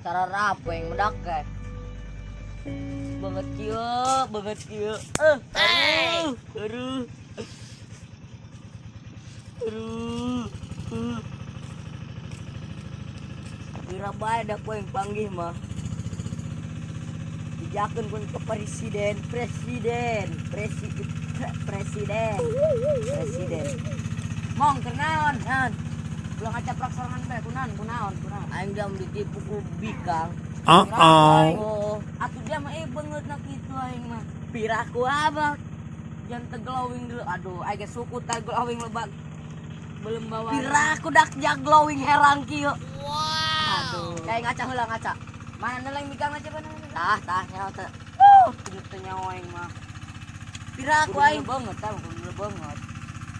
Cara apa yang mendak ke? Banget kieu, banget kieu. Aduh, aduh. Aduh. Aduh. Kira bae da ku yang panggih mah. Dijakeun kun ke presiden, presiden, presiden, presiden, presiden. Mong keur naon? Naon? Ulah ngacaprak sorangan bae kunaon, kunaon, kunaon. Aing jam ditipu ku bikang. Uh-oh. Oh, atuh dia mah beungeut na kitu aing mah. Piraku abah. Jangan te glowing dulu. Aduh, aing ge suku ta glowing lebak. Belum bawa. Piraku dak ja glowing herang kieu. Wow. Aduh. Kayak ngaca heula ngaca. Mana neleng bikang ngaca mana? Tah, tah nyaho teh. Teu nyaho aing mah. Piraku aing banget tah, kudu banget.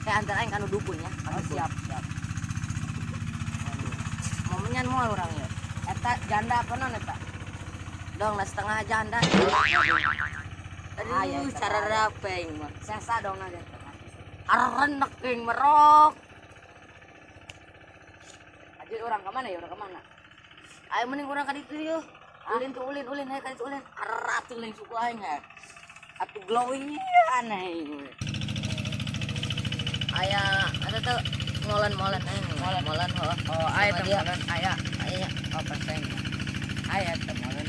Kayak antar aing kanu dukun ya. Oh, siap, siap. Momennya moal urang ya. Eta janda apa non eta? Dong lah setengah janda. Aduh, ya, cara rapeng mah. Sesa dong na eta. Arenek aing merok. Aja orang ke mana ya? Orang ke mana? Ayo mending urang ka ditu yeuh. Ulin tuh ulin ulin hayu ka ditu ulin. Aratu lain suku aing ya. Atuh glowing aneh. Aya ada tuh molen-molen aing. Molen molen heuh. Oh, aya teh Sama dia. Molen aya. Aya. Oh, paseng. Aya teh molen.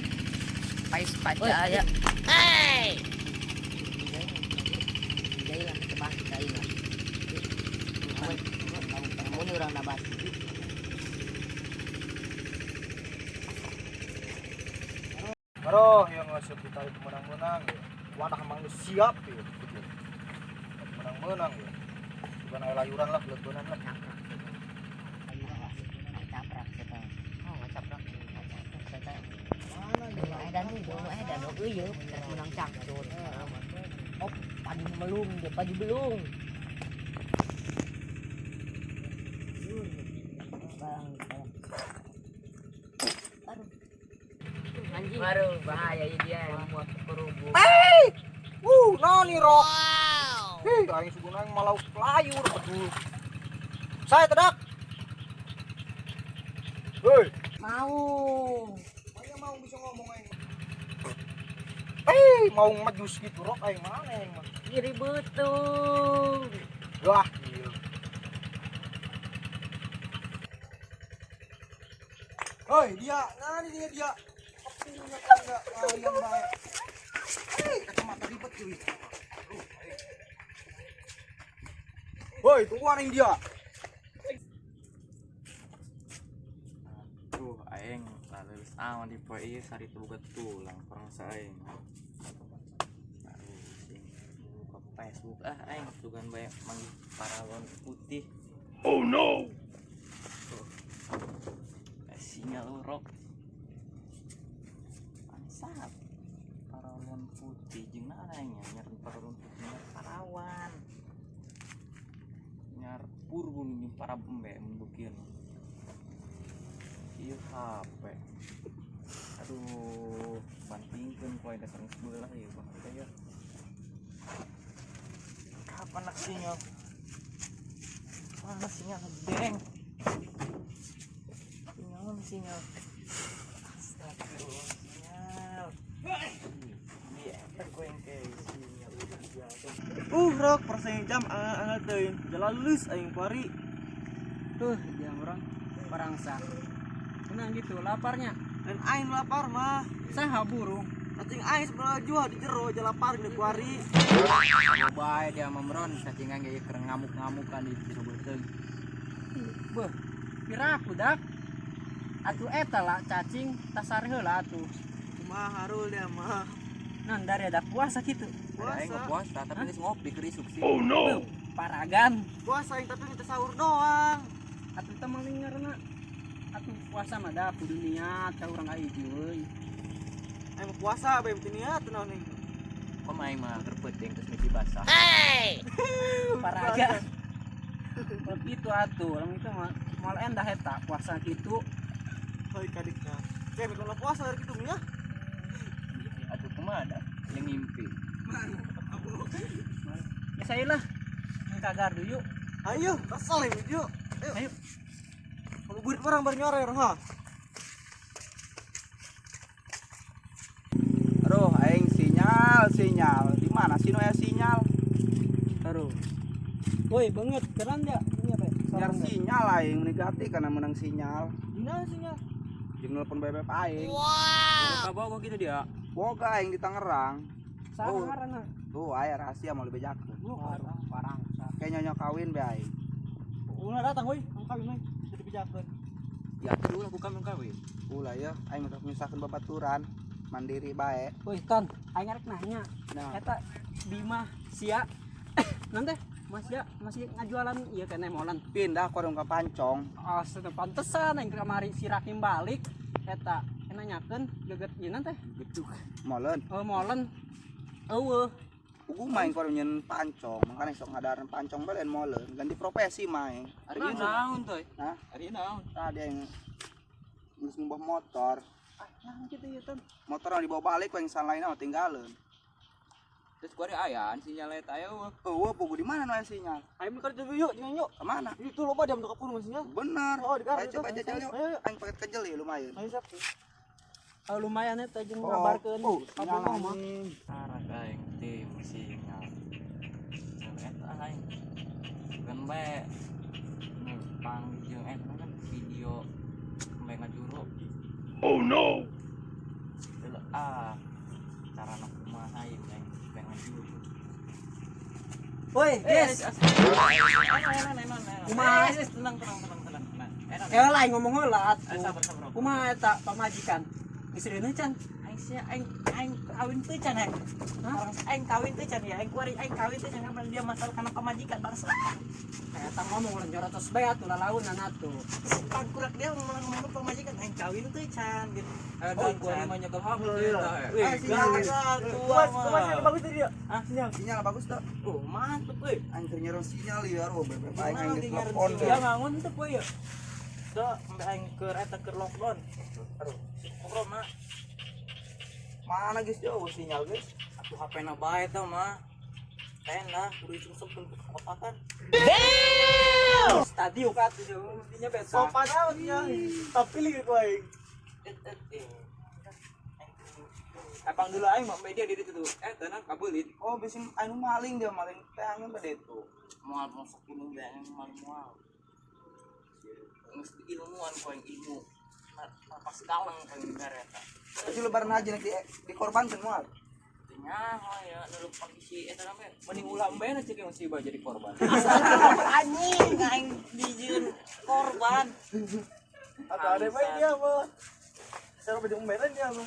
Pais Woi, paca. aya. Hey. Jai lah, tebak jai lah. Mun urang nabas. Aduh, yang ngasih ditarik menang-menang ya. Wadah emang geus siap ya. Gitu. Menang-menang ya. Bukan aya layuran lah, leubeungan lah. Ngacaprak kita. Oh, ngacaprak. Ngacaprak kita. Mana ya? Edan tuh, edan oh iya, menang cangcut. Oh, padi melung dia, padi belung. Barang, barang. Aduh. Anjing. Baru bahaya ya dia yang buat kerubung. Hey! Wuh, nani rok. Hei, aing suguna aing malau layur aduh. Saya tedak. Hei, Mau. mana mau bisa ngomong aing. Eh, mau majus gitu rok aing mana aing mah. Kiri betul. Wah, gila. Hei, dia, nah ini dia dia. Punya enggak ayam baik. Hei, kacamata ribet cuy. Aduh, aing. Woi, tungguan aing dia. Tuh, aing laleus awan di poe ieu sari teu boga tulang perang aing. Aduh, sing buka Facebook ah aing sugan bae manggih paralon putih. Oh no. Tuh. Sinyal rok. Bangsat. Paralon putih jeung naon aing nya nyar paralon putih nyar parawan. Nyar purun jeung para embe mun beukeun. Ieu HP. Aduh, bantingkeun ku aing dasar geus beulah ieu mah teh ya. Kapan nak sinyal? Mana sinyal deng? Sinyal mana sinyal? Astagfirullah sinyal. Iya, eta ku yang kayak sinyal udah biasa. Rok, persen jam angal teuing. Jalan leus aing pari. Tuh, dia orang parangsa. Tenang gitu, laparnya. Dan aing lapar mah. Saha burung. Cacing aing sebelah jua di jero aja lapar di kuari. Bae dia memron cacingan ge keur ngamuk-ngamukan di jero beuteung. Beuh, piraku dak. Atuh eta lah cacing tasar heula atuh. Kumaha harul dia mah. Nan dari ada puasa gitu. Aing Puasa. puasa tapi geus ngopi keur isuk sih. Oh no. Beuh, paragan. Puasa aing tapi kita sahur doang. Atuh teh maling ngaranna. Atuh puasa mah da kudu niat ka urang hiji euy. Aing mah puasa bae teu niat naon aing. Kok aing mah keur peuting terus miki basah. Paragan. Kalau gitu atuh, orang itu mah moal endah eta puasa gitu. Hoi kadiknya. Kayak mikir puasa dari kitu nya. Atuh kumaha da? Yang ngimpi. Ya saya lah. Ka gardu yuk. Ayo, kesel ya, yuk. Ayo. Ayo. Ngabuburit orang baru nyore orang ha. Sinyal, sinyal. Di mana sih nu aya sinyal? Terus. Woi, banget keren ya. Ini apa? Nyar sinyal aing negatif karena menang sinyal. Gimana sinyal? Jeung nelpon bebek aing. Wow. Bawa gitu dia. Boga aing di Tangerang. Saha Oh. ngaranna? Tuh aya rahasia mau dibejakeun. Parang. Kayak nyonyo kawin be aing. Ulah datang woi, ang kawin woi. Jadi bejakeun. Ya, ulah bukan kawin. Ulah ya, aing mah nyusahkeun babaturan. Mandiri bae. Woi, Ton, aing arek nanya. Nah, Eta Bima sia nanti Mas ya masih ngajualan iya kene molan. pindah ku ka Pancong. Oh, pantesan aing kamari si Rakim balik eta nanyakeun geget ieu teh. Gedug. Molen. Oh, molen. Eueuh. Ugu main ku nyen Pancong, makanya sok ngadaran Pancong bae lain molen. Ganti profesi main. Ari naon toy? Hah? Ari naon? Tadi yang geus ngubah motor. Ah, nah kitu ieu Ton. Motor yang dibawa balik ku yang lain mah tinggalin. Terus kuari ayaan sinyal eta aya eueuh. Eueuh, pugu di mana nu aya sinyal? Ayo mikir dulu yuk, jangan yuk. Ke mana? Itu loba jam ke pun sinyal. Bener. Oh, di Ayo coba jajal yuk. Ayo, ayo. Aing paket kejel ya lumayan. Ayo siap. Oh, lumayan eta jeung ngabarkeun. Oh, Apa sinyal mah? anjing. Arah aing tim sinyal. Sinyal eta aing. Bukan bae. Nu pang jeung eta kan video bae ngajuru. Oh no! Deuleu ah. Cara na kumaha ieu aing bae ngajuru. Woi, guys. Kumaha? Tenang tenang tenang tenang tenang. Eh lah ngomong heula atuh. Sabar sabar. Kumaha eta pamajikan? Istrina can. Aing sia aing aing kawin teu can aing. Orang aing kawin teu can ya, aing kuari aing kawin teu can karena dia masalah kana pamajikan bangsa. Eta ngomong ulah nyorotos bae atuh lalaunan atuh. Pangkurak dia ngomong ngomong pamajikan aing kawin teu can gitu. Oh, kuari mah nyekel HP Ah, sinyal. tua mah. bagus tadi ya. Sinyal bagus tuh. Oh, mantep euy. Aing keur nyeron sinyal ya, ro bebek aing Mana aing di nyeron telepon. sinyal? Ngangun teu poe ya. Tuh, sampai aing keur eta keur lockdown. Aduh, corona. Mana guys jauh sinyal guys? Atuh HP-na bae tah mah. Tena, kudu iseng-iseng kotakan. Tadi ukat mestinya besok. Sopan amat ya. Tapi lagi ku aing. Et et eh. Apang dulu aing mah media di ditu tuh. Eh, tenang kabelit. Oh, bisi anu maling dia maling teh angin pada itu. Moal masuk gunung bae aing moal moal. Geus ilmuan ku aing ilmu. Napas galang ku aing dibere eta. Tapi lebaran haji nanti dikorbankan moal. Teu nyaho ya nu pagi si eta namanya. Mending ulah embe na cek yang si jadi korban. Anjing aing dijieun korban. Atau ada baik dia mah. Secara baju merah dia mah.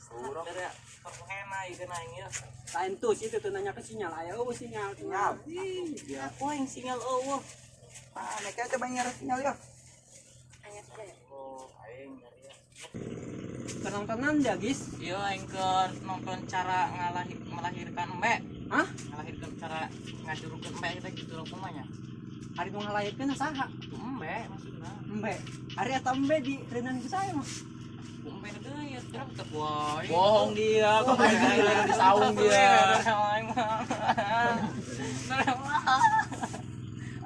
Dari perkena ieu aing ya. Lain tuh situ tuh nanya ke sinyal. Ayo eueuh sinyal. Sinyal. Ih, Aku aing sinyal eueuh. Mana kayak coba nyeron sinyal ya. Oh, aing dari ya. Penontonan dia, guys. Iya aing keur nonton cara melahirkan embe. Hah? Ngalahirkan cara ngajurukeun embe kita gitu loh kumanya. Hari nu ngalahirkeun saha? Ku embe maksudna. Embe. Hari eta embe di renan ku saya mah. Ku embe deui ya terus teu boy. Bohong dia, kok lagi di saung dia.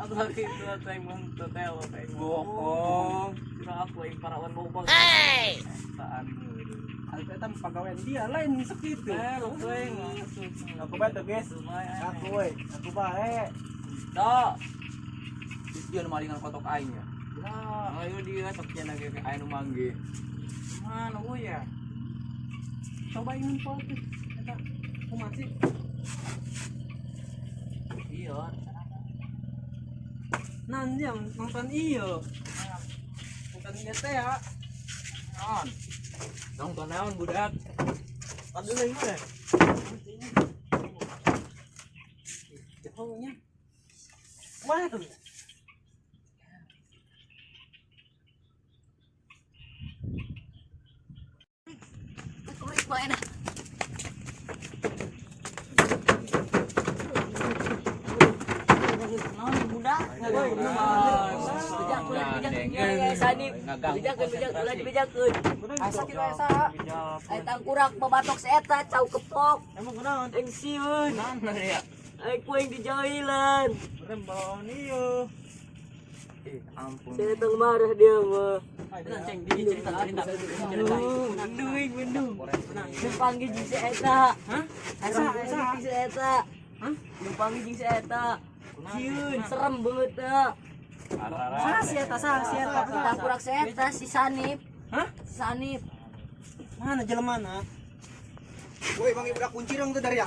Atau itu atau yang bentuk telo kayak Bohong. Kira aku yang parawan lobang. Hey. Taan. Hari eta pagawean dia lain segitu. Eh, lu tuh Aku bae tuh guys. Aku woi, aku bae. Dok. Terus dia nu malingan kotok aing ya. Ayo dia sok cenah ge aing nu mangge. Mana gue ya? Coba ingin tuh. Eta kumaha sih? Iya. Nan dia nonton iyo. Nonton GTA. Non. Nonton naon budak? Tadi lagi mana? Jauhnya. Mana tuh? Kurik bae nah. Naon budak? Bejakeun, bejakeun, ya sani. Bejakeun, bejakeun, ulah dibejakeun. Asa kita aya saha? Ai tangkurak babatok si eta cau kepok. Emang kunaon? Aing sieun. Mana ya? Aing ku aing dijauhilan. Rembon iyo. Eh, ampun. Saya tong marah dia mah. Tenang, ceng, di cerita cerita. Cerita. Mendung, mendung. Nu panggil jeung si eta. Hah? Esa, esa jeung si eta. Hah? Nu panggil jeung si eta. Sieun, serem banget dah. Saha si eta, saha si eta? Tangkurak si eta si Sanip. Hah? Si Sanip. Mana jelema na? Woi, bang budak kunci dong tuh dari ya.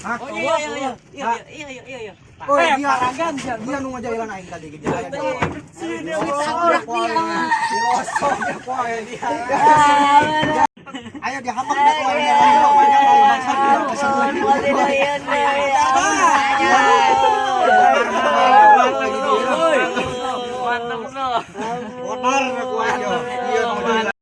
Hah? Oh iya iya iya iya iya iya iya iya. Woi, Eh, dia paragan sia. dia nu ngajailan aing tadi gitu. Tangkurak dia mah. Dilosok ya poe dia. Ayo dia hamak dah poe dia. Ayo banyak bangsa dia. Mantap so. Kotor aku ayo. Iya,